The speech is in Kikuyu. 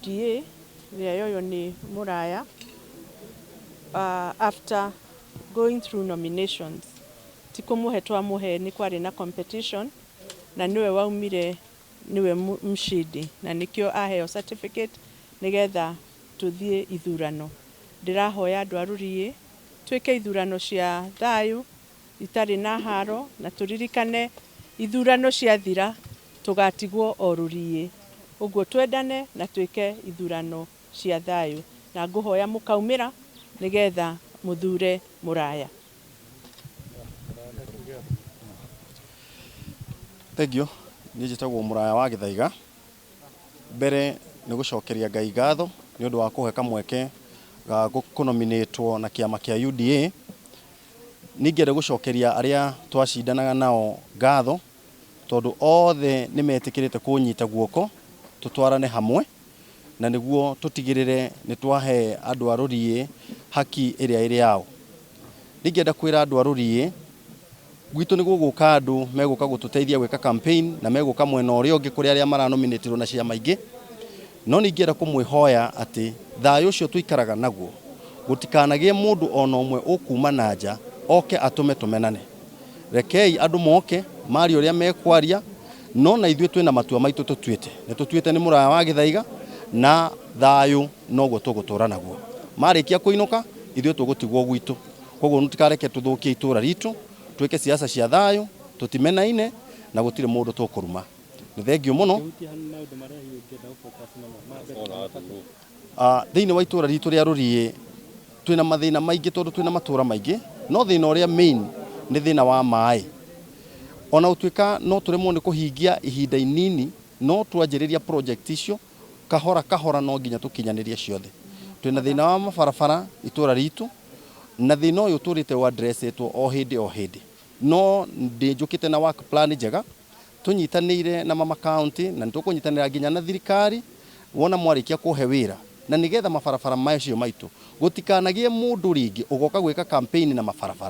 UDA ĩrĩa yoywo nĩ Mũraya after going through nominations, ti kũmũhe twamũhe, nĩ kwarĩ na competition na nĩwe waumire nĩwe mshindi, na nĩkĩo aheo certificate nĩgetha tũthiĩ ithurano. Ndĩrahoya andũ a Rũriĩ twĩke ithurano cia thayũ itarĩ na haro, na tũririkane ithurano ciathira tũgatigwo o Rũriĩ. Ũguo twendane na twĩke ithurano cia thayũ, na ngũhoya mũkaumĩra nĩgetha mũthure Mũraya. Thengiũ, niĩ njĩtagwo Mũraya wa Gĩthaiga. Mbere nĩ gũcokeria Ngai ngatho nĩ ũndũ wa kũhe kamweke ga kũnominĩtwo na kĩama kĩa UDA. Ningĩenda gũcokeria arĩa twacindanaga nao ngatho tondũ othe nĩ metĩkĩrĩte kũnyita guoko tũtwarane hamwe na nĩguo tũtigĩrĩre nĩ twahe andũ a Rũriĩ haki ĩrĩa ĩrĩ yao. Ningĩenda kwĩra andũ a Rũriĩ gwitũ nĩ gũgũka andũ megũka gũtũteithia gwĩka campaign na megũka mwena ũrĩa ũngĩ kũrĩ arĩa maranominĩtirwo na ciama ingĩ, no ningĩenda kũmwĩhoya atĩ thayũ ũcio tũikaraga naguo gũtikanagĩe mũndũ ona ũmwe ũkuma na nja oke atũme tũmenane. Rekei andũ moke marie ũrĩa mekwaria, no na ithuĩ twĩna matua maitũ tũtuĩte. Nĩ tũtuĩte nĩ Mũraya wa Gĩthaiga na thayũ noguo tũgũtũra naguo. Marĩkia kũinũka ithuĩ tũgũtigwo gwitũ. Koguo mũtikareke tũthũkie itũra ritũ, twĩke siasa cia thayũ, tũtimenaine na gũtirĩ mũndũ tũkũruma. Nĩ thengiũ mũno. Thĩinĩ wa itũra ritũ rĩa Rũriĩ twĩna mathĩna maingĩ tondũ twĩna matũra maingĩ, no thĩna ũrĩa main nĩ thĩna wa maĩ. Ona gũtuĩka no tũremwo nĩ kũhingia ihinda inini, no twanjĩrĩria project icio kahora kahora no nginya tũkinyanĩrie ciothe. Twĩna thĩna wa mabarabara itũra ritũ, na thĩna ũyũ ũtũrĩte ũ address ĩtwo o hĩndĩ o hĩndĩ. No ndĩ njũkĩte na work plan njega tũnyitanĩire na mama county na nĩtũkũnyitanĩra nginya na thirikari wona mwarĩkia kũhe wĩra, na nĩgetha mabarabara macio maitũ gũtikanagĩe mũndũ rĩngĩ ũgoka gwĩka campaign na mabarabara.